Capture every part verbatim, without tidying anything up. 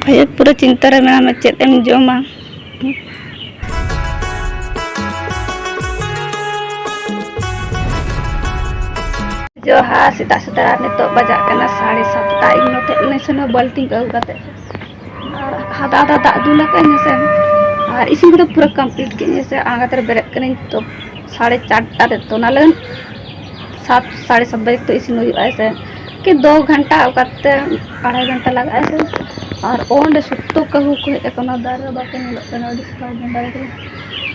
ᱟᱭᱳ ᱯᱩᱨᱟᱹ ᱪᱤᱱᱛᱟᱹ ᱨᱮ ᱢᱮᱱᱟᱢᱟ, ᱪᱮᱫ ᱮᱢ ᱡᱚᱢᱟ? ᱡᱚᱦᱟᱨ ᱥᱮᱛᱟᱜ ᱥᱮᱛᱟᱜ, ᱱᱤᱛᱚᱜ ᱵᱟᱡᱟᱜ ᱠᱟᱱᱟ ᱥᱟᱲᱮ ᱥᱟᱛᱴᱟ᱾ ᱤᱧ ᱱᱚᱛᱮ ᱩᱱᱤ ᱥᱮᱱ ᱵᱟᱹᱞᱴᱤᱱ ᱠᱚ ᱟᱹᱜᱩ ᱠᱟᱛᱮ ᱟᱨ ᱦᱟᱫᱟ ᱦᱟᱫᱟ ᱫᱟᱜ ᱫᱩᱞ ᱟᱠᱟᱫ ᱤᱧ ᱥᱮ, ᱟᱨ ᱤᱥᱤᱱ ᱠᱚᱫᱚ ᱯᱩᱨᱟᱹ ᱠᱚᱢᱯᱞᱤᱴ ᱠᱮᱫ ᱤᱧ ᱥᱮ᱾ ᱟᱬᱜᱟᱛ ᱨᱮ ᱵᱮᱨᱮᱫ ᱠᱟᱹᱱᱟᱹᱧ ᱛᱚ ᱥᱟᱲᱮ ᱪᱟᱨᱴᱟ ᱨᱮ, ᱛᱚ ᱚᱱᱟ ᱞᱟᱹᱜᱤᱫ ᱥᱟᱛ, ᱥᱟᱲᱮ ᱥᱟᱛ ᱵᱟᱡᱮ ᱛᱚ ᱤᱥᱤᱱ ᱦᱩᱭᱩᱜᱼᱟ ᱥᱮ, ᱠᱤ ᱫᱩ ᱜᱷᱚᱱᱴᱟ ᱚᱠᱟᱛᱮ ᱟᱲᱟᱭ ᱜᱷᱚᱱᱴᱟ ᱞᱟᱜᱟᱜᱼᱟ ᱥᱮ᱾ ᱟᱨ ᱚᱸᱰᱮ ᱥᱚᱠᱛᱚ ᱠᱟᱹᱦᱩ ᱠᱚ ᱦᱮᱡ ᱟᱠᱟᱱᱟ, ᱫᱟᱨᱮ ᱨᱮ ᱵᱟᱠᱚ ᱧᱮᱞᱚᱜ ᱠᱟᱱᱟ, ᱟᱹᱰᱤ ᱥᱟᱯᱷᱟ ᱜᱮ ᱫᱟᱨᱮ ᱠᱟᱱᱟ᱾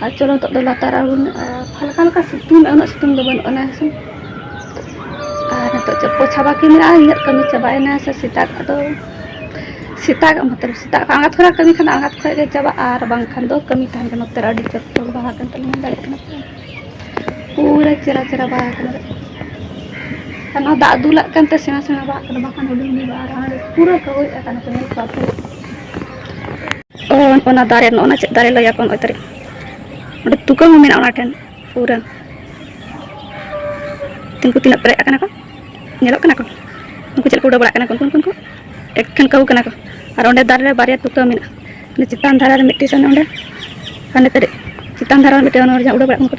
ᱟᱨ ᱪᱚᱞᱚ ᱱᱤᱛᱚᱜ ᱫᱚ ᱞᱟᱛᱟᱨ ᱟᱬᱜᱚᱱ, ᱟᱨ ᱦᱟᱞᱠᱟ ᱦᱟᱞᱠᱟ ᱥᱤᱛᱩᱝ ᱮᱫᱟ, ᱩᱱᱟᱹᱜ ᱥᱤᱛᱩᱝ ᱫᱚ ᱵᱟᱹᱱᱩᱜ ᱟᱱᱟ ᱦᱮᱸ ᱥᱮ᱾ ᱟᱨ ᱱᱤᱛᱚᱜ ᱪᱮᱫ ᱯᱳᱪᱷᱟ ᱵᱟᱹᱠᱤ ᱢᱮᱱᱟᱜᱼᱟ, ᱤᱧᱟᱹᱜ ᱠᱟᱹᱢᱤ ᱪᱟᱵᱟᱭᱮᱱᱟ ᱥᱮ ᱥᱮᱛᱟᱜ ᱫᱚ, ᱥᱮᱛᱟᱜ ᱢᱚᱛᱞᱚᱵ ᱥᱮᱛᱟᱜ ᱠᱷᱚᱱ ᱟᱬᱜᱟᱛ ᱠᱷᱚᱱᱟᱜ ᱠᱟᱹᱢᱤ ᱠᱷᱟᱱ ᱫᱚ ᱟᱬᱜᱟᱛ ᱠᱷᱚᱱ ᱜᱮ ᱪᱟᱵᱟᱜᱼᱟ, ᱟᱨ ᱵᱟᱝᱠᱷᱟᱱ ᱫᱚ ᱠᱟᱹᱢᱤ ᱛᱟᱦᱮᱱ ᱠᱟᱱᱟ᱾ ᱱᱚᱛᱮ ᱨᱮ ᱟᱹᱰᱤ ᱡᱚᱛᱚ ᱵᱟᱦᱟ ᱠᱟᱱ ᱛᱟᱞᱮ ᱧᱮᱞ ᱫᱟᱲᱮᱭᱟᱜ ᱠᱟᱱᱟ ᱯᱮ᱾ ᱯᱩᱨᱟᱹ ᱪᱮᱦᱨᱟ ᱪᱮᱦᱨᱟ ᱵᱟᱦᱟ ᱠᱟᱱᱟ᱾ ᱟᱨ ᱱᱚᱣᱟ ᱫᱟᱜ ᱫᱩᱞᱟᱜ ᱠᱟᱱᱛᱮ ᱥᱮᱬᱟ ᱥᱮᱬᱟ ᱵᱟᱦᱟᱜ ᱠᱟᱱᱟ, ᱵᱟᱠᱷᱟᱱ ᱦᱩᱰᱤᱧ ᱦᱩᱰᱤᱧ ᱵᱟᱦᱟ ᱨᱮᱦᱚᱸ ᱯᱩᱨᱟᱹ ᱠᱟᱹᱣᱟᱹᱜ ᱟᱠᱟᱱᱟ ᱠᱚ, ᱧᱮᱞ ᱠᱚᱣᱟ ᱯᱮ᱾ ᱚ, ᱚᱱᱟ ᱫᱟᱨᱮ, ᱱᱚᱜᱼᱚ ᱱᱟ ᱪᱮᱫ ᱫᱟᱨᱮ ᱞᱟᱹᱭᱟᱠᱚ, ᱱᱚᱜᱼᱚᱭ ᱛᱟᱹᱨᱤ᱾ ᱚᱸᱰᱮ ᱛᱩᱠᱟᱹ ᱦᱚᱸ ᱢᱮᱱᱟᱜᱼᱟ ᱚᱱᱟ ᱴᱷᱮᱱ ᱯᱩᱨᱟᱹ᱾ ᱛᱤᱱᱠᱩ ᱛᱤᱱᱟᱹᱜ ᱯᱮᱨᱮᱡ ᱟᱠᱟᱱᱟ ᱠᱚ, ᱧᱮᱞᱚᱜ ᱠᱟᱱᱟ ᱠᱚ᱾ ᱩᱱᱠᱩ ᱪᱮᱫ ᱠᱚ ᱩᱰᱟᱹᱣ ᱵᱟᱲᱟᱜ ᱠᱟᱱᱟ ᱠᱚ, ᱩᱱᱠᱩ, ᱩᱱᱠᱩ ᱮᱠᱷᱮᱱ ᱠᱟᱹᱣ ᱠᱟᱱᱟ ᱠᱚ᱾ ᱟᱨ ᱚᱸᱰᱮ ᱫᱟᱨᱮ ᱨᱮ ᱵᱟᱨᱭᱟ ᱛᱩᱠᱟᱹ ᱢᱮᱱᱟᱜᱼᱟ᱾ ᱚᱱᱮ ᱪᱮᱛᱟᱱ ᱫᱷᱟᱨᱟ ᱨᱮ ᱢᱤᱫᱴᱤᱡ ᱥᱮ ᱚᱸᱰᱮ, ᱦᱟᱱᱮ ᱛᱟᱹᱨᱤ, ᱪᱮᱛᱟᱱ ᱫᱷᱟᱨᱟ ᱨᱮ ᱢᱤᱫᱴᱤᱡ ᱚᱱᱟ ᱨᱮ ᱡᱟᱦᱟᱸ ᱩᱰᱟᱹᱣ ᱵᱟᱲᱟᱜ ᱠᱟᱱᱟ ᱠᱚ,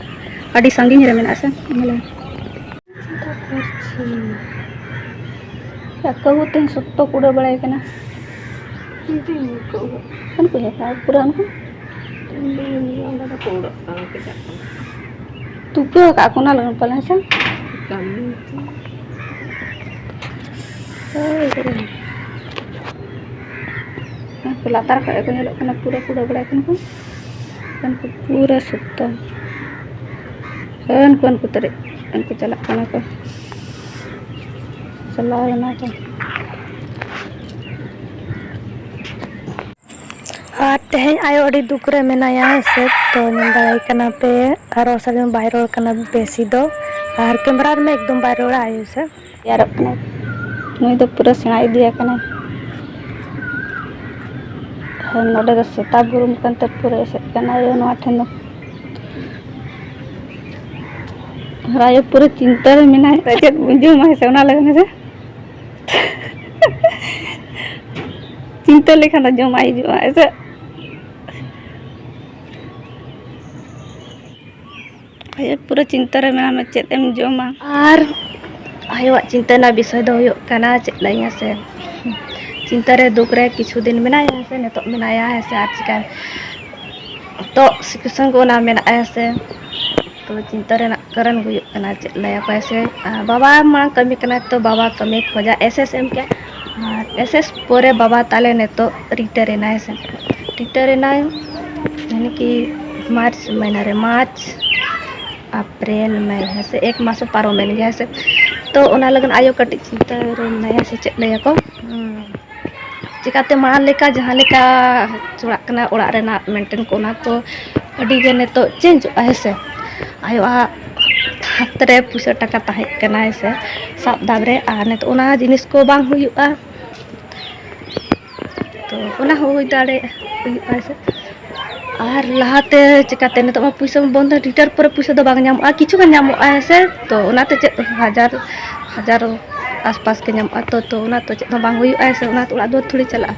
ᱟᱹᱰᱤ ᱥᱟᱺᱜᱤᱧ ᱨᱮ ᱢᱮᱱᱟᱜᱼᱟ ᱥᱮ, ᱚᱱᱟ ᱞᱟᱹᱜᱤᱫ᱾ ᱭᱟ, ᱠᱟᱹᱦᱩ ᱛᱮᱦᱮᱧ ᱥᱚᱠᱛᱚ ᱠᱚ ᱩᱰᱟᱹᱣ ᱵᱟᱲᱟᱭ ᱠᱟᱱᱟ᱾ ᱠᱟᱹᱦᱩ᱾ ᱠᱟᱹᱱᱩ ᱠᱚ ᱦᱮᱡ ᱠᱟᱱᱟ, ᱯᱩᱨᱟᱹ ᱩᱱᱠᱩ᱾ ᱚᱸᱰᱮ ᱫᱚᱠᱚ ᱩᱰᱟᱹᱜ ᱠᱟᱱᱟ, ᱪᱮᱫᱟᱜ ᱠᱟᱱᱟ? ᱛᱩᱠᱟᱹ ᱟᱠᱟᱫ ᱠᱚ ᱚᱱᱟ ᱞᱟᱹᱜᱤᱫ ᱯᱟᱞᱮ, ᱦᱮᱸ ᱥᱮ? ᱠᱟᱹᱢᱤ ᱠᱚ᱾ ᱦᱳᱭ, ᱦᱳᱭ᱾ ᱩᱱᱠᱩ ᱞᱟᱛᱟᱨ ᱠᱷᱚᱡ ᱜᱮᱠᱚ ᱧᱮᱞᱚᱜ ᱠᱟᱱᱟ, ᱯᱩᱨᱟᱹ ᱠᱚ ᱩᱰᱟᱹᱣ ᱵᱟᱲᱟᱭ ᱠᱟᱱᱟ ᱠᱚ᱾ ᱩᱱᱠᱩ ᱯᱩᱨᱟᱹ ᱥᱚᱠᱛᱚ᱾ ᱦᱟᱹᱱᱠᱩ, ᱦᱟᱹᱱᱠᱩ ᱛᱟᱹᱨᱤᱡ, ᱦᱟᱹᱱᱠᱩ ᱪᱟᱞᱟᱜ ᱠᱟᱱᱟ ᱠᱚ, ᱪᱟᱞᱟᱣ ᱮᱱᱟ ᱠᱚ᱾ ᱟᱨ ᱛᱮᱦᱮᱧ ᱟᱭᱳ ᱟᱹᱰᱤ ᱫᱩᱠ ᱨᱮ ᱢᱮᱱᱟᱭᱟ, ᱦᱮᱸ ᱥᱮ, ᱛᱚ ᱧᱮᱞ ᱫᱟᱲᱮᱭᱟᱭ ᱠᱟᱱᱟ ᱯᱮ, ᱟᱨ ᱨᱚᱲ ᱥᱟᱰᱮ ᱵᱟᱭ ᱨᱚᱲ ᱠᱟᱱᱟ ᱵᱮᱥᱤ ᱫᱚ, ᱟᱨ ᱠᱮᱢᱨᱟ ᱨᱮᱢᱟ ᱮᱠᱫᱚᱢ ᱵᱟᱭ ᱨᱚᱲᱟ ᱟᱭᱳ ᱥᱮ᱾ ᱛᱮᱭᱟᱨᱚᱜ ᱠᱟᱱᱟᱭ᱾ ᱱᱩᱭ ᱫᱚ ᱯᱩᱨᱟᱹ ᱥᱮᱬᱟ ᱤᱫᱤ ᱟᱠᱟᱱᱟᱭ᱾ ᱟᱨ ᱱᱚᱰᱮ ᱫᱚ ᱥᱮᱛᱟ ᱵᱩᱨᱩᱢ ᱠᱟᱱᱛᱮ ᱯᱩᱨᱟᱹ ᱮᱥᱮᱫ ᱠᱟᱱᱟᱭ ᱱᱚᱣᱟ ᱴᱷᱮᱱ ᱫᱚ᱾ ᱟᱨ ᱟᱭᱳ ᱯᱩᱨᱟᱹ ᱪᱤᱱᱛᱟᱹ ᱨᱮ ᱢᱮᱱᱟᱭ, ᱪᱮᱫ ᱵᱩᱡᱷᱟᱹᱣ ᱢᱟᱭ ᱥᱮ ᱚᱱᱟ ᱞᱟᱹᱜᱤᱫ ᱥᱮ᱾ ᱪᱤᱱᱛᱟᱹ ᱞᱮᱠᱷᱟᱱ ᱫᱚ ᱡᱚᱢᱟᱜ ᱦᱤᱡᱩᱜᱼᱟ, ᱦᱮᱸ ᱥᱮ? ᱟᱭᱳ ᱯᱩᱨᱟᱹ ᱪᱤᱱᱛᱟᱹ ᱨᱮ ᱢᱮᱱᱟᱢᱟ, ᱪᱮᱫ ᱮᱢ ᱡᱚᱢᱟ? ᱟᱨ ᱟᱭᱳᱣᱟᱜ ᱪᱤᱱᱛᱟᱹ ᱨᱮᱱᱟᱜ ᱵᱤᱥᱚᱭ ᱫᱚ ᱦᱩᱭᱩᱜ ᱠᱟᱱᱟ, ᱪᱮᱫ ᱞᱟᱹᱭᱟᱹᱧᱟ ᱥᱮ, ᱪᱤᱱᱛᱟᱹ ᱨᱮ ᱫᱩᱠ ᱨᱮ ᱠᱤᱪᱷᱩ ᱫᱤᱱ ᱢᱮᱱᱟᱭᱟ, ᱦᱮᱸ ᱥᱮ, ᱱᱤᱛᱚᱜ ᱢᱮᱱᱟᱭᱟ, ᱦᱮᱸ ᱥᱮ, ᱟᱨ ᱪᱤᱠᱟᱹ ᱱᱤᱛᱚᱜ situation ᱠᱚ ᱚᱱᱟ ᱢᱮᱱᱟᱜᱼᱟ, ᱦᱮᱸ ᱥᱮ᱾ ᱛᱚ ᱪᱤᱱᱛᱟᱹ ᱨᱮᱱᱟᱜ ᱠᱟᱨᱚᱱ ᱦᱩᱭᱩᱜ ᱠᱟᱱᱟ, ᱪᱮᱫ ᱞᱟᱹᱭᱟᱠᱚ ᱥᱮ, ᱟᱨ ᱵᱟᱵᱟ ᱢᱟᱲᱟᱝ ᱠᱟᱹᱢᱤ ᱠᱟᱱᱟᱭ, ᱛᱚ ᱵᱟᱵᱟ ᱠᱟᱹᱢᱤ ᱠᱷᱚᱡᱟ, S S M ᱠᱮ, ᱟᱨ S S ᱯᱚᱨᱮ ᱵᱟᱵᱟ ᱛᱟᱞᱮ ᱱᱤᱛᱚᱜ retire ᱮᱱᱟᱭ ᱥᱮ, retire ᱮᱱᱟᱭ, ᱭᱟᱱᱤ ᱠᱤ ᱢᱟᱨᱪ ᱢᱟᱹᱦᱱᱟᱹ ᱨᱮ, ᱢᱟᱨᱪ, ᱮᱯᱨᱤᱞ, ᱢᱮ, ᱦᱮᱸ ᱥᱮ, ᱮᱠ ᱢᱟᱥ ᱦᱚᱸ ᱯᱟᱨᱚᱢᱮᱱ ᱜᱮᱭᱟ, ᱦᱮᱸ ᱥᱮ᱾ ᱛᱚ ᱚᱱᱟ ᱞᱟᱹᱜᱤᱫ ᱟᱭᱳ ᱠᱟᱹᱴᱤᱡ ᱪᱤᱱᱛᱟᱹ ᱨᱮ ᱢᱮᱱᱟᱭᱟ ᱥᱮ ᱪᱮᱫ ᱞᱟᱹᱭᱟᱠᱚ, ᱦᱩᱸ᱾ ᱪᱤᱠᱟᱹᱛᱮ ᱢᱟᱲᱟᱝ ᱞᱮᱠᱟ ᱡᱟᱦᱟᱸ ᱞᱮᱠᱟ ᱪᱟᱞᱟᱜ ᱠᱟᱱᱟ ᱚᱲᱟᱜ ᱨᱮᱱᱟᱜ maintain ᱠᱚ, ᱚᱱᱟ ᱠᱚ ᱟᱹᱰᱤ ᱜᱮ ᱱᱤᱛᱚᱜ changeᱚᱜᱼᱟ, ᱦᱮᱸ ᱥᱮ᱾ ᱟᱭᱳᱣᱟᱜ ᱦᱟᱛ ᱨᱮ ᱯᱩᱭᱥᱟᱹ ᱴᱟᱠᱟ ᱛᱟᱦᱮᱸ ᱠᱟᱱᱟ, ᱦᱮᱸ ᱥᱮ, ᱥᱟᱵ ᱫᱟᱵ ᱨᱮ, ᱟᱨ ᱱᱤᱛᱚᱜ ᱚᱱᱟ ᱡᱤᱱᱤᱥ ᱠᱚ ᱵᱟᱝ ᱦᱩᱭᱩᱜᱼᱟ᱾ ᱛᱚ ᱚᱱᱟ ᱦᱚᱸ ᱦᱩᱭ ᱫᱟᱲᱮᱭᱟᱜᱼᱟ, ᱦᱩᱭᱩᱜᱼᱟ, ᱦᱮᱸ ᱥᱮ᱾ ᱟᱨ ᱞᱟᱦᱟᱛᱮ ᱪᱤᱠᱟᱹᱛᱮ, ᱱᱤᱛᱚᱜ ᱢᱟ ᱯᱩᱭᱥᱟᱹ ᱵᱚᱱᱫᱚ, retire ᱯᱚᱨᱮ ᱯᱩᱭᱥᱟᱹ ᱫᱚ ᱵᱟᱝ ᱧᱟᱢᱚᱜᱼᱟ, ᱠᱤᱪᱷᱩ ᱜᱟᱱ ᱧᱟᱢᱚᱜᱼᱟ, ᱦᱮᱸ ᱥᱮ᱾ ᱛᱚ ᱚᱱᱟᱛᱮ ᱪᱮᱫ ᱦᱟᱡᱟᱨ, ᱦᱟᱡᱟᱨ ᱟᱥᱯᱟᱥ ᱜᱮ ᱧᱟᱢᱚᱜᱼᱟ, ᱛᱚ, ᱛᱚ ᱚᱱᱟ ᱛᱚ ᱪᱮᱫ ᱦᱚᱸ ᱵᱟᱝ ᱦᱩᱭᱩᱜᱼᱟ, ᱦᱮᱸ ᱥᱮ᱾ ᱚᱱᱟ ᱛᱚ ᱚᱲᱟᱜ ᱫᱩᱣᱟᱹᱨ ᱛᱷᱚᱲᱤ ᱪᱟᱞᱟᱜᱼᱟ,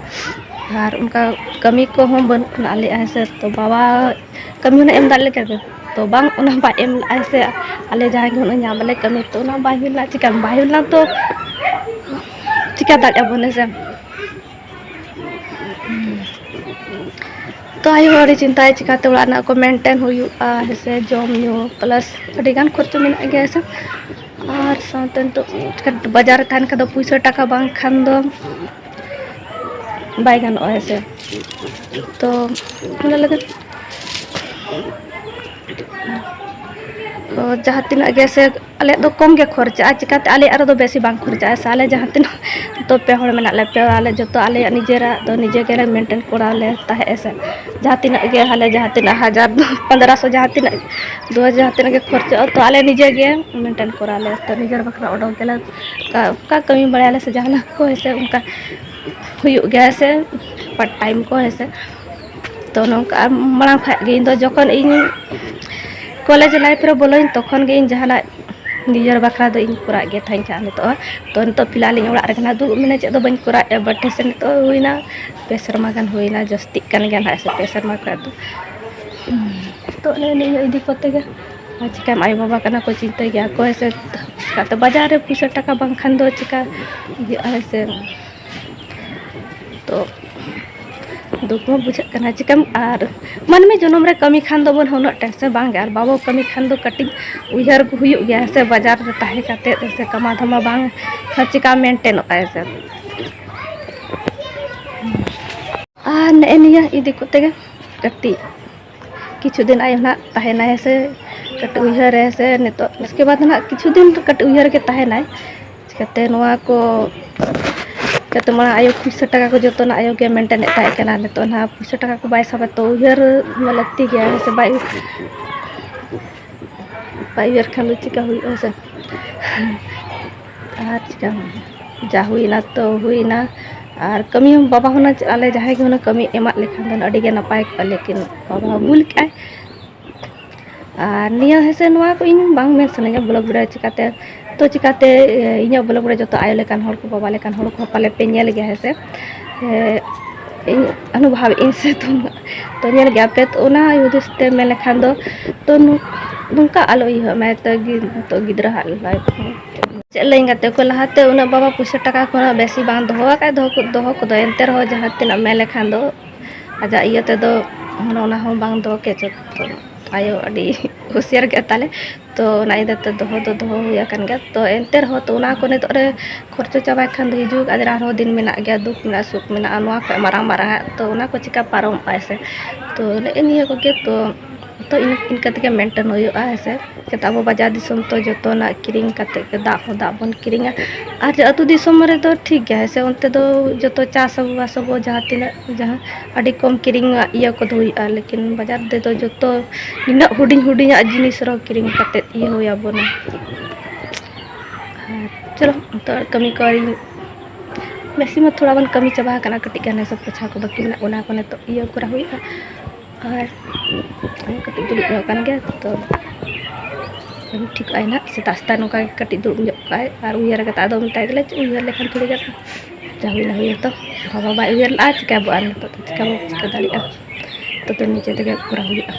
ᱟᱨ ᱚᱱᱠᱟ ᱠᱟᱹᱢᱤ ᱠᱚᱦᱚᱸ ᱵᱟᱹᱱᱩᱜ ᱟᱱᱟ ᱟᱞᱮᱭᱟᱜ, ᱦᱮᱸ ᱥᱮ᱾ ᱛᱚ ᱵᱟᱵᱟ ᱠᱟᱹᱢᱤ ᱦᱩᱱᱟᱹᱜ ᱮᱢ ᱫᱟᱲᱮ ᱞᱮᱠᱟ ᱜᱮ, ᱛᱚ ᱵᱟᱝ, ᱚᱱᱟ ᱵᱟᱭ ᱮᱢ ᱞᱮᱫᱼᱟ, ᱦᱮᱸ ᱥᱮ᱾ ᱟᱞᱮ ᱡᱟᱦᱟᱸᱭ ᱜᱮ ᱦᱩᱱᱟᱹᱜ ᱧᱟᱢ ᱟᱞᱮ ᱠᱟᱹᱢᱤ, ᱛᱚ ᱚᱱᱟ ᱵᱟᱭ ᱦᱩᱭ ᱞᱮᱱᱟ, ᱪᱤᱠᱟᱹ ᱵᱟᱭ ᱦᱩᱭ ᱞᱮᱱᱟ, ᱛᱚ ᱪᱤᱠᱟᱹ ᱫᱟᱲᱮᱭᱟᱜᱼᱟ ᱵᱚᱱ, ᱦᱮᱸ ᱥᱮ᱾ ᱛᱚ ᱟᱭᱳ ᱦᱚᱸ ᱟᱹᱰᱤ ᱪᱤᱱᱛᱟᱹᱭᱟ, ᱪᱤᱠᱟᱹᱛᱮ ᱚᱲᱟᱜ ᱨᱮᱱᱟᱜ ᱠᱚ maintain ᱦᱩᱭᱩᱜᱼᱟ, ᱦᱮᱸ ᱥᱮ, ᱡᱚᱢ ᱧᱩ plus ᱟᱹᱰᱤ ᱜᱟᱱ ᱠᱷᱚᱨᱪᱟ ᱢᱮᱱᱟᱜ ᱜᱮᱭᱟ, ᱦᱮᱸ ᱥᱮ᱾ ᱟᱨ ᱥᱟᱶᱛᱮ ᱱᱤᱛᱚᱜ ᱵᱟᱡᱟᱨ ᱨᱮ ᱛᱟᱦᱮᱱ ᱠᱷᱟᱱ ᱫᱚ ᱯᱩᱭᱥᱟᱹ ᱴᱟᱠᱟ ᱵᱟᱝᱠᱷᱟᱱ ᱫᱚ ᱵᱟᱭ ᱜᱟᱱᱚᱜᱼᱟ, ᱦᱮᱸ ᱥᱮ᱾ ᱛᱚ ᱚᱱᱟ ᱞᱟᱹᱜᱤᱫ ᱛᱚ ᱡᱟᱦᱟᱸ ᱛᱤᱱᱟᱹᱜ ᱜᱮ ᱥᱮ, ᱟᱞᱮᱭᱟᱜ ᱫᱚ ᱠᱚᱢ ᱜᱮ ᱠᱷᱚᱨᱪᱟᱜᱼᱟ, ᱪᱤᱠᱟᱹᱛᱮ ᱟᱞᱮᱭᱟᱜ ᱨᱮᱫᱚ ᱵᱮᱥᱤ ᱵᱟᱝ ᱠᱷᱚᱨᱪᱟᱜᱼᱟ ᱥᱮ᱾ ᱟᱞᱮ ᱡᱟᱦᱟᱸ ᱛᱤᱱᱟᱹᱜ ᱱᱤᱛᱚᱜ ᱯᱮ ᱦᱚᱲ ᱢᱮᱱᱟᱜ ᱞᱮᱭᱟ, ᱯᱮ ᱦᱚᱲ, ᱟᱞᱮ ᱡᱚᱛᱚ ᱟᱞᱮᱭᱟᱜ ᱱᱤᱡᱮᱨᱟᱜ ᱫᱚ ᱱᱤᱡᱮ ᱜᱮᱞᱮ maintain ᱠᱚᱨᱟᱣ ᱞᱮ ᱛᱟᱦᱮᱸᱜ ᱥᱮ᱾ ᱡᱟᱦᱟᱸ ᱛᱤᱱᱟᱹᱜ ᱜᱮ ᱦᱟᱱᱮ ᱡᱟᱦᱟᱸ ᱛᱤᱱᱟᱹᱜ ᱦᱟᱡᱟᱨ ᱯᱚᱱᱫᱽᱨᱚᱥᱚ ᱡᱟᱦᱟᱸ ᱛᱤᱱᱟᱹᱜ ᱫᱩ ᱦᱟᱡᱟᱨ ᱡᱟᱦᱟᱸ ᱛᱤᱱᱟᱹᱜ ᱜᱮ ᱠᱷᱚᱨᱪᱟᱜᱼᱟ, ᱛᱚ ᱟᱞᱮ ᱱᱤᱡᱮ ᱜᱮ maintain ᱠᱚᱨᱟᱣ ᱞᱮ, ᱛᱚ ᱱᱤᱡᱮᱨ ᱵᱟᱠᱷᱨᱟ ᱚᱰᱚᱠ ᱜᱮᱞᱮ ᱚᱱᱠᱟ, ᱚᱱᱠᱟ ᱠᱟᱹᱢᱤ ᱵᱟᱲᱟᱭᱟᱞᱮ ᱥᱮ ᱡᱟᱦᱟᱱᱟᱜ ᱠᱚ ᱦᱮᱸ ᱥᱮ, ᱚᱱᱠᱟ ᱦᱩᱭᱩᱜ ᱜᱮᱭᱟ ᱥᱮ, part time ᱠᱚ ᱦᱮᱸ ᱥᱮ᱾ ᱛᱚ ᱱᱚᱝᱠᱟ ᱢᱟᱲᱟᱝ ᱠᱷᱚᱱ ᱜᱮ ᱤᱧ ᱫᱚ ᱡᱚᱠᱷᱚᱱ ᱤᱧ college life ᱨᱮ ᱵᱚᱞᱚᱭᱮᱱ, ᱛᱚᱠᱷᱚᱱ ᱜᱮ ᱤᱧ ᱡᱟᱦᱟᱱᱟᱜ ᱱᱤᱡᱮᱨ ᱵᱟᱠᱷᱨᱟ ᱫᱚ ᱤᱧ ᱠᱚᱨᱟᱜ ᱜᱮ ᱛᱟᱦᱮᱸᱧ ᱠᱷᱟᱱ ᱱᱤᱛᱚᱜ᱾ ᱛᱚ ᱱᱤᱛᱚᱜ ᱯᱷᱤᱞᱦᱟᱞ ᱤᱧ ᱚᱲᱟᱜ ᱨᱮ ᱠᱟᱱᱟ, ᱫᱩᱲᱩᱵ ᱢᱮᱱᱟ ᱪᱮᱫ ᱫᱚ ᱵᱟᱹᱧ ᱠᱚᱨᱟᱣᱮᱫᱼᱟ, but ᱦᱮᱸᱥᱮ ᱱᱤᱛᱚᱜ ᱦᱩᱭᱱᱟ ᱯᱮ ᱥᱮᱨᱢᱟ ᱜᱟᱱ ᱦᱩᱭᱱᱟ, ᱡᱟᱹᱥᱛᱤᱜ ᱠᱟᱱ ᱜᱮᱭᱟ ᱱᱟᱦᱟᱜ ᱥᱮ ᱯᱮ ᱥᱮᱨᱢᱟ ᱠᱷᱚᱱ ᱫᱚ᱾ ᱛᱚ ᱚᱱᱮ ᱱᱤᱭᱟᱹ ᱤᱫᱤ ᱠᱚᱛᱮ ᱜᱮ ᱟᱨ ᱪᱤᱠᱟᱹᱭᱟᱢ, ᱟᱭᱳᱼᱵᱟᱵᱟ ᱠᱟᱱᱟ ᱠᱚ, ᱪᱤᱱᱛᱟᱹᱭ ᱜᱮᱭᱟ ᱠᱚ ᱦᱮᱸᱥᱮ᱾ ᱪᱤᱠᱟᱹᱛᱮ ᱵᱟᱡᱟᱨ ᱨᱮ ᱯᱩᱭᱥᱟᱹ ᱴᱟᱠᱟ ᱵᱟᱝᱠᱷᱟᱱ ᱫᱚ ᱪᱤᱠᱟ ᱤᱭᱟᱹᱜᱼᱟ ᱦᱮᱸᱥᱮ᱾ ᱛᱚ ᱫᱩᱠ ᱢᱟ ᱵᱩᱡᱷᱟᱹᱜ ᱠᱟᱱᱟ, ᱪᱤᱠᱟᱹᱢ ᱟᱨ ᱢᱟᱹᱱᱢᱤ ᱡᱚᱱᱚᱢ ᱨᱮ ᱠᱟᱹᱢᱤ ᱠᱷᱟᱱ ᱫᱚᱵᱚᱱ ᱩᱱᱟᱹᱜ ᱴᱟᱭᱤᱢ ᱥᱮ ᱵᱟᱝ ᱜᱮ, ᱟᱨ ᱵᱟᱵᱚ ᱠᱟᱹᱢᱤ ᱠᱷᱟᱱ ᱫᱚ ᱠᱟᱹᱴᱤᱡ ᱩᱭᱦᱟᱹᱨ ᱠᱚ ᱦᱩᱭᱩᱜ ᱜᱮᱭᱟ ᱦᱮᱸ ᱥᱮ, ᱵᱟᱡᱟᱨ ᱨᱮ ᱛᱟᱦᱮᱸ ᱠᱟᱛᱮᱫ ᱦᱮᱸ ᱥᱮ, ᱠᱟᱢᱟᱣ ᱫᱷᱟᱢᱟ ᱵᱟᱝ ᱪᱤᱠᱟ ᱢᱮᱱᱴᱮᱱᱚᱜᱼᱟ ᱦᱮᱸ ᱥᱮ᱾ ᱟᱨ ᱱᱮᱜᱼᱮ ᱱᱤᱭᱟᱹ ᱤᱫᱤ ᱠᱚᱛᱮ ᱜᱮ ᱠᱟᱹᱴᱤᱡ ᱠᱤᱪᱷᱩ ᱫᱤᱱ ᱟᱭᱳ ᱱᱟᱦᱟᱜ ᱛᱟᱦᱮᱱᱟᱭ ᱥᱮ ᱠᱟᱹᱴᱤᱡ ᱩᱭᱦᱟᱹᱨ ᱨᱮ ᱥᱮ ᱱᱤᱛᱚᱜ, ᱩᱥᱠᱮ ᱵᱟᱫᱽ ᱱᱟᱦᱟᱜ ᱠᱤᱪᱷᱩ ᱫᱤᱱ ᱠᱟᱹᱴᱤᱡ ᱩᱭᱦᱟᱹᱨ ᱨᱮᱜᱮ ᱛᱟᱦᱮᱱᱟᱭ᱾ ᱪᱤᱠᱟᱹᱛᱮ ᱱᱚᱣᱟ ᱠᱚ, ᱪᱤᱠᱟᱹᱛᱮ ᱢᱟᱲᱟᱝ ᱟᱭᱳ ᱯᱩᱭᱥᱟᱹ ᱴᱟᱠᱟ ᱠᱚ ᱡᱚᱛᱚᱱᱟᱜ ᱟᱭᱳ ᱜᱮ ᱢᱮᱱᱴᱮᱱᱮᱫ ᱛᱟᱦᱮᱸ ᱠᱟᱱᱟ, ᱱᱤᱛᱚᱜ ᱱᱟᱦᱟᱜ ᱯᱩᱭᱥᱟᱹ ᱴᱟᱠᱟ ᱠᱚ ᱵᱟᱭ ᱥᱟᱵᱟ, ᱛᱚ ᱩᱭᱦᱟᱹᱨ ᱢᱟ ᱞᱟᱹᱠᱛᱤ ᱜᱮᱭᱟ ᱦᱮᱸ ᱥᱮ, ᱵᱟᱭ ᱵᱟᱭ ᱩᱭᱦᱟᱹᱨ ᱠᱷᱟᱱ ᱫᱚ ᱪᱤᱠᱟ ᱦᱩᱭᱩᱜᱼᱟ ᱥᱮ? ᱟᱨ ᱪᱤᱠᱟ ᱡᱟ ᱦᱩᱭᱱᱟ ᱛᱚ ᱦᱩᱭᱱᱟ᱾ ᱟᱨ ᱠᱟᱹᱢᱤ ᱦᱚᱸ ᱵᱟᱵᱟ ᱦᱩᱱᱟᱹᱝ ᱟᱞᱮ ᱡᱟᱦᱟᱸᱭ ᱜᱮ ᱦᱩᱱᱟᱹᱝ ᱠᱟᱹᱢᱤ ᱮᱢᱟᱜ ᱞᱮᱠᱷᱟᱱ ᱫᱚ ᱟᱹᱰᱤ ᱜᱮ ᱱᱟᱯᱟᱭ ᱠᱚᱜᱼᱟ, ᱞᱮᱠᱤᱱ ᱵᱟᱵᱟ ᱦᱚᱸ ᱵᱷᱩᱞ ᱠᱮᱜᱼᱟᱭ᱾ ᱟᱨ ᱱᱤᱭᱟᱹ ᱦᱮᱸ ᱥᱮ, ᱱᱚᱣᱟ ᱠᱚ ᱤᱧ ᱵᱟᱝ ᱢᱮᱱ ᱥᱟᱱᱟᱧᱟ vlog video ᱪᱤᱠᱟᱹᱛᱮ, ᱛᱚ ᱪᱤᱠᱟᱹᱛᱮ ᱤᱧᱟᱹᱜ vlog video ᱡᱚᱛᱚ ᱟᱭᱳ ᱞᱮᱠᱟᱱ ᱦᱚᱲ ᱠᱚ, ᱵᱟᱵᱟ ᱞᱮᱠᱟᱱ ᱦᱚᱲ ᱠᱚ ᱯᱟᱞᱮ ᱯᱮ ᱧᱮᱞ ᱜᱮᱭᱟ ᱦᱮᱸ ᱥᱮ᱾ ᱤᱧ ᱚᱱᱩᱵᱷᱟᱵᱮᱫ ᱟᱹᱧ ᱥᱮ, ᱛᱚ ᱛᱚ ᱧᱮᱞ ᱜᱮᱭᱟ ᱯᱮ, ᱛᱚ ᱚᱱᱟ ᱩᱫᱽᱫᱮᱥ ᱛᱮ ᱢᱮᱱ ᱞᱮᱠᱷᱟᱱ ᱫᱚ, ᱛᱚ ᱱᱚᱝᱠᱟ ᱟᱞᱚ ᱤᱭᱟᱹᱜ ᱢᱟ, ᱛᱚ ᱜᱤ- ᱛᱚ ᱜᱤᱫᱽᱨᱟᱹ ᱦᱟᱜ life ᱦᱚᱸ ᱪᱮᱫ ᱞᱟᱹᱭᱟᱹᱧ ᱜᱟᱛᱮ ᱠᱚ, ᱞᱟᱦᱟᱛᱮ ᱩᱱᱟᱹᱜ ᱵᱟᱵᱟ ᱯᱩᱭᱥᱟᱹ ᱴᱟᱠᱟ ᱠᱚᱦᱚᱸ ᱵᱮᱥᱤ ᱵᱟᱝ ᱫᱚᱦᱚ ᱟᱠᱟᱫ, ᱫᱚᱦᱚ ᱠᱚ- ᱫᱚᱦᱚ ᱠᱚᱫᱚ, ᱮᱱᱛᱮ ᱨᱮᱦᱚᱸ ᱡᱟᱦᱟᱸ ᱛᱤᱱᱟᱹᱜ ᱢᱮᱱ ᱞᱮᱠᱷᱟᱱ ᱫᱚ ᱟᱡᱟᱜ ᱤᱭᱟᱹ ᱛᱮᱫᱚ ᱚᱱᱟ ᱦᱚᱸ ᱵᱟᱝ ᱫᱚᱦᱚ ᱠᱮᱫ ᱪᱚ᱾ ᱛᱚ ᱟᱭᱳ ᱟᱹᱰᱤ ᱦᱩᱥᱤᱭᱟᱹᱨ ᱜᱮ ᱛᱟᱞᱮ, ᱛᱚ ᱚᱱᱟ ᱤᱭᱟᱹ ᱛᱮ ᱫᱚᱦᱚ ᱫᱚ ᱫᱚᱦᱚ ᱦᱩᱭ ᱟᱠᱟᱱ ᱜᱮᱭᱟ᱾ ᱛᱚ ᱮᱱᱛᱮ ᱨᱮᱦᱚᱸ ᱛᱚ ᱚᱱᱟ ᱠᱚ ᱱᱤᱛᱚᱜ ᱨᱮ ᱠᱷᱚᱨᱪᱚ ᱪᱟᱵᱟᱭ ᱠᱷᱟᱱ ᱫᱚ ᱦᱤᱡᱩᱜ ᱟᱨ ᱟᱨᱦᱚᱸ ᱫᱤᱱ ᱢᱮᱱᱟᱜ ᱜᱮᱭᱟ, ᱫᱩᱠ ᱢᱮᱱᱟᱜᱼᱟ, ᱥᱩᱠ ᱢᱮᱱᱟᱜᱼᱟ, ᱱᱚᱣᱟ ᱠᱷᱚᱱ ᱢᱟᱨᱟᱝ ᱢᱟᱨᱟᱝ ᱟᱜ, ᱛᱚ ᱚᱱᱟ ᱠᱚ ᱪᱤᱠᱟ ᱯᱟᱨᱚᱢᱚᱜᱼᱟ ᱥᱮ᱾ ᱛᱚ ᱱᱮᱜᱼᱮ ᱱᱤᱭᱟᱹ ᱠᱚᱜᱮ ᱛᱚ ᱛᱚ ᱤᱱ- ᱤᱱᱠᱟᱹ ᱛᱮᱜᱮ ᱢᱮᱱᱴᱮᱱ ᱦᱩᱭᱩᱜᱼᱟ ᱦᱮᱸ ᱥᱮ᱾ ᱪᱤᱠᱟᱹᱛᱮ ᱟᱵᱚ ᱵᱟᱡᱟᱨ ᱫᱤᱥᱚᱢ ᱛᱚ ᱡᱚᱛᱚᱱᱟᱜ ᱠᱤᱨᱤᱧ ᱠᱟᱛᱮ ᱜᱮ, ᱫᱟᱜ ᱦᱚᱸ ᱫᱟᱜ ᱵᱚᱱ ᱠᱤᱨᱤᱧᱟ᱾ ᱟᱨ ᱟᱹᱛᱩ ᱫᱤᱥᱚᱢ ᱨᱮᱫᱚ ᱴᱷᱤᱠ ᱜᱮᱭᱟ ᱦᱮᱸ ᱥᱮ, ᱚᱱᱛᱮ ᱫᱚ ᱡᱚᱛᱚ ᱪᱟᱥ ᱟᱵᱚ ᱵᱟᱥ ᱟᱵᱚ ᱡᱟᱦᱟᱸ ᱛᱤᱱᱟᱹᱜ ᱡᱟᱦᱟᱸ ᱟᱹᱰᱤ ᱠᱚᱢ ᱠᱤᱨᱤᱧᱟᱜ ᱤᱭᱟᱹ ᱠᱚᱫᱚ ᱦᱩᱭᱩᱜᱼᱟ, ᱞᱮᱠᱤᱱ ᱵᱟᱡᱟᱨ ᱛᱮᱫᱚ ᱡᱚᱛᱚ ᱱᱤᱱᱟᱹᱜ ᱦᱩᱰᱤᱧ ᱦᱩᱰᱤᱧᱟᱜ ᱡᱤᱱᱤᱥ ᱨᱮᱦᱚᱸ ᱠᱤᱨᱤᱧ ᱠᱟᱛᱮ ᱤᱭᱟᱹ ᱦᱩᱭ ᱟᱵᱚᱱᱟ᱾ ᱟᱨ ᱪᱚᱞᱚ ᱱᱤᱛᱚᱜ ᱠᱟᱹᱢᱤ ᱠᱚ ᱵᱮᱥᱤ ᱢᱟ ᱛᱷᱚᱲᱟ ᱵᱚᱱ ᱠᱟᱹᱢᱤ ᱪᱟᱵᱟ ᱟᱠᱟᱱᱟ, ᱠᱟᱹᱴᱤᱡ ᱜᱟᱱ ᱦᱮᱸ ᱥᱮ ᱯᱚᱪᱷᱟ ᱠᱚ ᱵᱟᱹᱠᱤ ᱢᱮᱱᱟᱜ, ᱚᱱᱟ ᱠᱚ ᱱᱤᱛᱚᱜ ᱤᱭᱟᱹ ᱠᱚᱨᱟᱣ ᱦᱩᱭᱩᱜᱼᱟ᱾ ᱟᱨ ᱠᱟᱹᱴᱤᱡ ᱫᱩᱲᱩᱵ ᱧᱚᱜ ᱟᱠᱟᱱ ᱜᱮᱭᱟ ᱛᱚ᱾ ᱴᱷᱤᱠᱚᱜᱼᱟᱭ ᱱᱟᱦᱟᱜ᱾ ᱥᱮᱛᱟᱜ ᱥᱮᱛᱟᱜ ᱱᱚᱝᱠᱟ ᱜᱮ ᱠᱟᱹᱴᱤᱡ ᱫᱩᱲᱩᱵ ᱧᱚᱜ ᱠᱚᱜᱼᱟᱭ ᱟᱨ ᱩᱭᱦᱟᱹᱨ ᱠᱟᱛᱮ ᱟᱫᱚ ᱢᱮᱛᱟᱭ ᱜᱮᱞᱮ, ᱪᱮᱫ ᱩᱭᱦᱟᱹᱨ ᱞᱮᱠᱷᱟᱱ ᱛᱷᱚᱲᱤ ᱜᱟᱱ ᱡᱟ ᱦᱩᱭᱱᱟ ᱦᱩᱭᱮᱱ ᱛᱚ᱾ ᱵᱟᱵᱟ ᱵᱟᱭ ᱩᱭᱦᱟᱹᱨ ᱞᱮᱫᱼᱟ, ᱪᱤᱠᱟᱹ ᱵᱚ ᱟᱨ ᱱᱤᱛᱚᱜ ᱫᱚ ᱪᱤᱠᱟᱹ ᱵᱚ ᱪᱤᱠᱟᱹ ᱫᱟᱲᱮᱭᱟᱜᱼᱟ? ᱱᱤᱛᱚᱜ ᱫᱚ ᱱᱤᱡᱮ ᱛᱮᱜᱮ ᱠᱚᱨᱟᱣ ᱦᱩᱭᱩᱜᱼᱟ᱾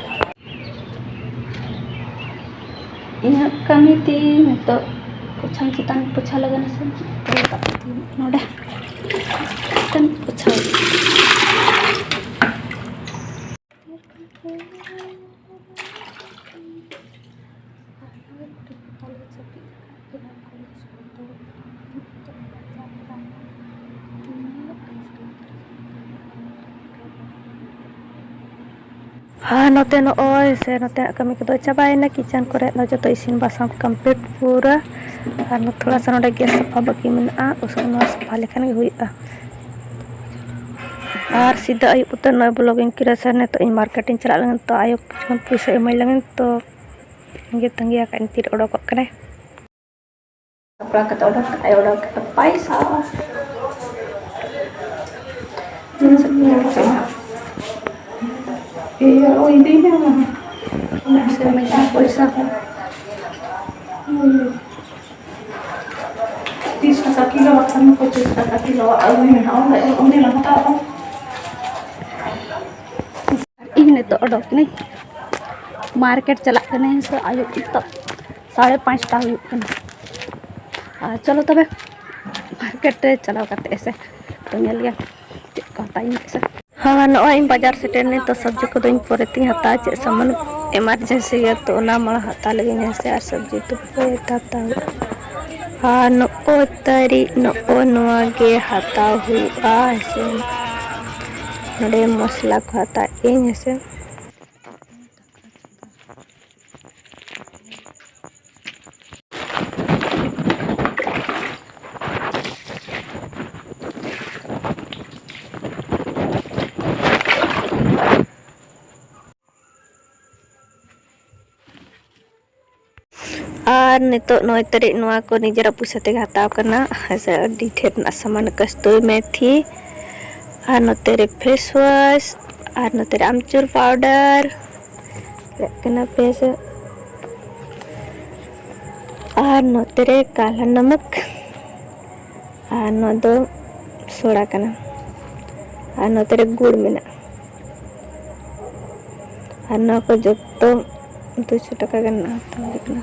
ᱤᱧᱟᱹᱜ ᱠᱟᱹᱢᱤ ᱛᱤᱧ ᱱᱤᱛᱚᱜ ᱯᱳᱪᱷᱟᱧ ᱪᱮᱛᱟᱱ ᱯᱳᱪᱷᱟ ᱞᱟᱜᱟᱣ ᱱᱟᱥᱮ᱾ ᱱᱚᱰᱮ ᱪᱮᱛᱟᱱ ᱯᱳᱪᱷᱟ᱾ ᱟᱨ ᱱᱚᱛᱮ ᱱᱚᱜᱼᱚᱭ ᱥᱮ ᱱᱚᱛᱮᱱᱟᱜ ᱠᱟᱹᱢᱤ ᱠᱚᱫᱚ ᱪᱟᱵᱟᱭᱮᱱᱟ, ᱠᱤᱪᱮᱱ ᱠᱚᱨᱮ ᱫᱚ ᱡᱚᱛᱚ ᱤᱥᱤᱱ ᱵᱟᱥᱟᱝ ᱠᱚ complete ᱯᱩᱨᱟᱹ᱾ ᱟᱨ ᱛᱷᱚᱲᱟ ᱥᱟ ᱱᱚᱰᱮ gas ᱥᱟᱯᱷᱟ ᱵᱟᱹᱠᱤ ᱢᱮᱱᱟᱜᱼᱟ, ᱩᱥᱟᱹᱨᱟ ᱱᱚᱣᱟ ᱥᱟᱯᱷᱟ ᱞᱮᱠᱷᱟᱱ ᱜᱮ ᱦᱩᱭᱩᱜᱼᱟ᱾ ᱟᱨ ᱥᱤᱫᱷᱟᱹ ᱟᱹᱭᱩᱵ ᱩᱛᱟᱹᱨ ᱱᱚᱜᱼᱚᱭ vlog ᱤᱧ ᱠᱤᱨᱟᱹ ᱥᱮ ᱱᱤᱛᱚᱜ ᱤᱧ market ᱤᱧ ᱪᱟᱞᱟᱜ ᱞᱟᱹᱜᱤᱫ, ᱛᱚ ᱟᱭᱳ ᱯᱩᱭᱥᱟᱹ ᱮᱢᱟᱹᱧ ᱞᱟᱹᱜᱤᱫ, ᱛᱚ ᱤᱧ ᱜᱮ ᱛᱟᱺᱜᱤ ᱟᱠᱟᱫ ᱤᱧ ᱛᱤᱨᱮ ᱚᱰᱚᱠᱚᱜ ᱠᱟᱱᱟᱭ᱾ ᱥᱟᱯᱲᱟᱣ ᱠᱟᱛᱮ ᱚᱰᱚᱠ ᱠᱟᱜᱼᱟᱭ, ᱚᱰᱚᱠ ᱠᱟᱛᱮ ᱯᱟᱭᱥᱟ᱾ ᱛᱤᱱ ᱥᱮ ᱯᱩᱱᱭᱟᱹ ᱯᱟᱭᱥᱟ? ᱤᱭᱟᱹ, ᱳᱭ ᱤᱫᱤᱭ ᱢᱮ ᱚᱱᱟ ᱦᱚᱸ᱾ ᱩᱱᱟᱹᱜ ᱥᱮ ᱢᱮᱱᱟᱜᱼᱟ ᱯᱚᱭᱥᱟ ᱠᱚ᱾ ᱦᱩᱸ᱾ ᱛᱤᱥ ᱴᱟᱠᱟ ᱠᱤᱞᱳ ᱵᱟᱠᱷᱟᱱ ᱯᱚᱸᱪᱤᱥ ᱴᱟᱠᱟ ᱠᱤᱞᱳ ᱟᱹᱜᱩᱭ ᱢᱮ ᱱᱟᱦᱟᱜ, ᱚᱸᱰᱮ, ᱚᱸᱰᱮ ᱞᱟᱝ ᱦᱟᱛᱟᱣᱟ᱾ ᱤᱧ ᱱᱤᱛᱚᱜ ᱚᱰᱚᱠ ᱠᱟᱹᱱᱟᱹᱧ, market ᱪᱟᱞᱟᱜ ᱠᱟᱹᱱᱟᱹᱧ᱾ ᱥᱮ ᱟᱹᱭᱩᱵ ᱱᱤᱛᱚᱜ ᱥᱟᱲᱮ ᱯᱟᱸᱪᱴᱟ ᱦᱩᱭᱩᱜ ᱠᱟᱱᱟ᱾ ᱟᱨ ᱪᱚᱞᱚ ᱛᱚᱵᱮ market ᱨᱮ ᱪᱟᱞᱟᱣ ᱠᱟᱛᱮ ᱥᱮ ᱛᱚ ᱧᱮᱞ ᱜᱮ ᱪᱮᱫ ᱠᱚ ᱦᱟᱛᱟᱣ ᱤᱧ ᱥᱮ᱾ ᱦᱮᱸ, ᱱᱚᱜᱼᱚᱭ ᱤᱧ ᱵᱟᱡᱟᱨ ᱥᱮᱴᱮᱨ ᱱᱟᱹᱧ, ᱛᱚ ᱥᱚᱵᱽᱡᱤ ᱠᱚᱫᱚᱧ ᱯᱚᱨᱮ ᱛᱤᱧ ᱦᱟᱛᱟᱣᱟ, ᱪᱮᱫ ᱥᱟᱢᱟᱱ emergency ᱜᱮᱭᱟ, ᱛᱚ ᱚᱱᱟ ᱢᱟᱲᱟᱝ ᱦᱟᱛᱟᱣ ᱞᱟᱹᱜᱤᱫ ᱦᱮᱸ ᱥᱮ, ᱟᱨ ᱥᱚᱵᱽᱡᱤ ᱫᱚ ᱯᱚᱨᱮ ᱛᱮ ᱦᱟᱛᱟᱣ ᱦᱩᱭᱩᱜᱼᱟ᱾ ᱟᱨ ᱱᱚᱜᱼᱚᱭ ᱛᱟᱹᱨᱤ, ᱱᱚᱜᱼᱚᱭ ᱱᱚᱣᱟ ᱜᱮ ᱦᱟᱛᱟᱣ ᱦᱩᱭᱩᱜᱼᱟ ᱦᱮᱸ ᱥᱮ᱾ ᱱᱚᱰᱮ ᱢᱚᱥᱞᱟ ᱠᱚ ᱦᱟᱛᱟᱣ ᱤᱧ ᱦᱮᱸ ᱥᱮ᱾ ᱟᱨ ᱱᱤᱛᱚᱜ ᱱᱚᱭ ᱛᱟᱹᱨᱤᱠᱷ ᱱᱚᱣᱟ ᱠᱚ ᱱᱤᱡᱮᱨᱟᱜ ᱯᱚᱭᱥᱟ ᱛᱮᱜᱮ ᱦᱟᱛᱟᱣ ᱠᱟᱱᱟ ᱦᱮᱸ ᱥᱮ, ᱟᱹᱰᱤ ᱰᱷᱮᱨ ᱨᱮᱱᱟᱜ ᱥᱟᱢᱟᱱ, ᱠᱟᱥᱛᱩᱨᱤ ᱢᱮᱛᱷᱤ, ᱟᱨ ᱱᱚᱛᱮ ᱨᱮ face wash, ᱟᱨ ᱱᱚᱛᱮ ᱨᱮ ᱟᱢᱪᱩᱨ powder᱾ ᱪᱟᱞᱟᱜ ᱠᱟᱱᱟ ᱯᱮ ᱥᱮ᱾ ᱟᱨ ᱱᱚᱛᱮ ᱨᱮ ᱠᱟᱞᱟ ᱱᱟᱢᱟᱠ, ᱟᱨ ᱱᱚᱣᱟ ᱫᱚ ᱥᱚᱲᱟ ᱠᱟᱱᱟ, ᱟᱨ ᱱᱚᱛᱮ ᱨᱮ ᱜᱩᱲ ᱢᱮᱱᱟᱜᱼᱟ᱾ ᱟᱨ ᱱᱚᱣᱟ ᱠᱚ ᱡᱚᱛᱚ ᱫᱩᱥᱚ ᱴᱟᱠᱟ ᱜᱟᱱ ᱨᱮᱱᱟᱜ ᱦᱟᱛᱟᱣ ᱦᱩᱭ ᱠᱟᱱᱟ᱾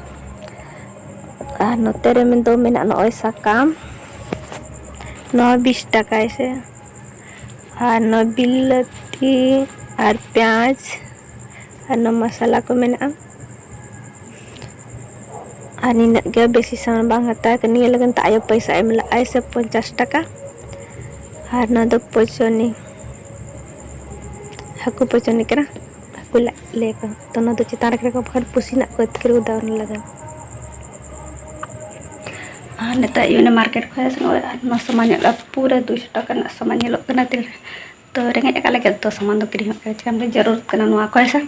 ᱟᱨ ᱱᱚᱛᱮ ᱨᱮ ᱫᱚ ᱢᱮᱱᱟᱜᱼᱟ ᱱᱚᱜᱼᱚᱭ ᱥᱟᱠᱟᱢ, ᱱᱚᱣᱟ ᱵᱤᱥ ᱴᱟᱠᱟ ᱥᱮ᱾ ᱟᱨ ᱱᱚᱣᱟ ᱵᱤᱞᱟᱹᱛᱤ ᱟᱨ ᱯᱮᱸᱭᱟᱡᱽ ᱟᱨ ᱱᱚᱣᱟ ᱢᱚᱥᱞᱟ ᱠᱚ ᱢᱮᱱᱟᱜᱼᱟ᱾ ᱟᱨ ᱱᱤᱱᱟᱹᱜ ᱜᱮ, ᱵᱮᱥᱤ ᱥᱟᱢᱟᱱ ᱵᱟᱝ ᱦᱟᱛᱟᱣ ᱠᱟᱱᱟ᱾ ᱱᱤᱭᱟᱹ ᱞᱟᱹᱜᱤᱫ ᱛᱮ ᱟᱭᱳ ᱯᱚᱭᱥᱟ ᱮᱢ ᱞᱟᱜᱼᱟᱭ ᱥᱮ ᱯᱚᱧᱪᱟᱥ ᱴᱟᱠᱟ᱾ ᱟᱨ ᱱᱚᱣᱟ ᱫᱚ ᱯᱚᱪᱚᱱᱤ, ᱦᱟᱹᱠᱩ ᱯᱚᱪᱚᱱᱤ ᱠᱟᱱᱟ, ᱦᱟᱹᱠᱩ ᱞᱟᱜ ᱞᱟᱹᱭ ᱟᱠᱚ᱾ ᱛᱚ ᱱᱚᱣᱟ ᱫᱚ ᱪᱮᱛᱟᱱ ᱨᱮ ᱠᱚ ᱵᱟᱠᱷᱟᱱ ᱯᱩᱥᱤ ᱱᱟᱜ ᱠᱚ ᱟᱹᱛᱠᱤᱨ ᱜᱚᱫᱟ ᱚᱱᱟ ᱞᱟᱹᱜᱤᱫ᱾ ᱟᱨ ᱱᱤᱛᱚᱜ ᱟᱹᱭᱩᱵ ᱮᱱᱟ ᱢᱟᱨᱠᱮᱴ ᱠᱷᱚᱱ ᱥᱮ ᱱᱚᱜᱼᱚᱭ ᱟᱨ ᱱᱚᱣᱟ ᱥᱟᱢᱟᱱ ᱧᱮᱞᱚᱜᱼᱟ, ᱯᱩᱨᱟᱹ ᱫᱩᱥᱚ ᱴᱟᱠᱟ ᱨᱮᱱᱟᱜ ᱥᱟᱢᱟᱱ ᱧᱮᱞᱚᱜ ᱠᱟᱱᱟ᱾ ᱛᱤᱨᱮ ᱛᱚ ᱨᱮᱸᱜᱮᱡ ᱟᱠᱟᱫ ᱞᱟᱹᱜᱤᱫ ᱫᱚ ᱥᱟᱢᱟᱱ ᱫᱚ ᱠᱤᱨᱤᱧ ᱦᱩᱭᱩᱜ ᱠᱟᱱᱟ, ᱪᱤᱠᱟᱹᱢ ᱨᱮ ᱡᱟᱹᱨᱩᱲ ᱠᱟᱱᱟ ᱱᱚᱣᱟ ᱠᱚ, ᱦᱮᱸ ᱥᱮ᱾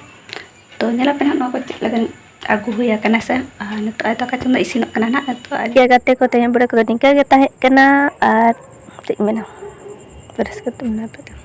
ᱛᱚ ᱧᱮᱞ ᱟᱯᱮ ᱱᱟᱦᱟᱜ ᱱᱚᱣᱟ ᱠᱚ ᱪᱮᱫ ᱞᱟᱹᱜᱤᱫ ᱟᱹᱜᱩ ᱦᱩᱭ ᱟᱠᱟᱱᱟ ᱥᱮ᱾ ᱟᱨ ᱱᱤᱛᱚᱜ ᱟᱭ ᱫᱟᱠᱟ ᱪᱚᱸᱫᱟ ᱤᱥᱤᱱᱚᱜ ᱠᱟᱱᱟ ᱱᱟᱦᱟᱜ᱾ ᱱᱤᱛᱚᱜ ᱟᱨ ᱜᱟᱛᱮ ᱠᱚ ᱛᱮᱦᱮᱧ ᱵᱮᱲᱟ ᱠᱚᱫᱚ ᱱᱤᱝᱠᱟᱹ ᱜᱮ ᱛᱟᱦᱮᱸ ᱠᱟᱱᱟ᱾ ᱟᱨ ᱪᱮᱫ ᱤᱧ ᱢᱮᱱᱟ, ᱨᱟᱹᱥᱠᱟᱹ ᱛᱮ ᱢᱮᱱᱟᱜ ᱯᱮ ᱠᱟᱱᱟ᱾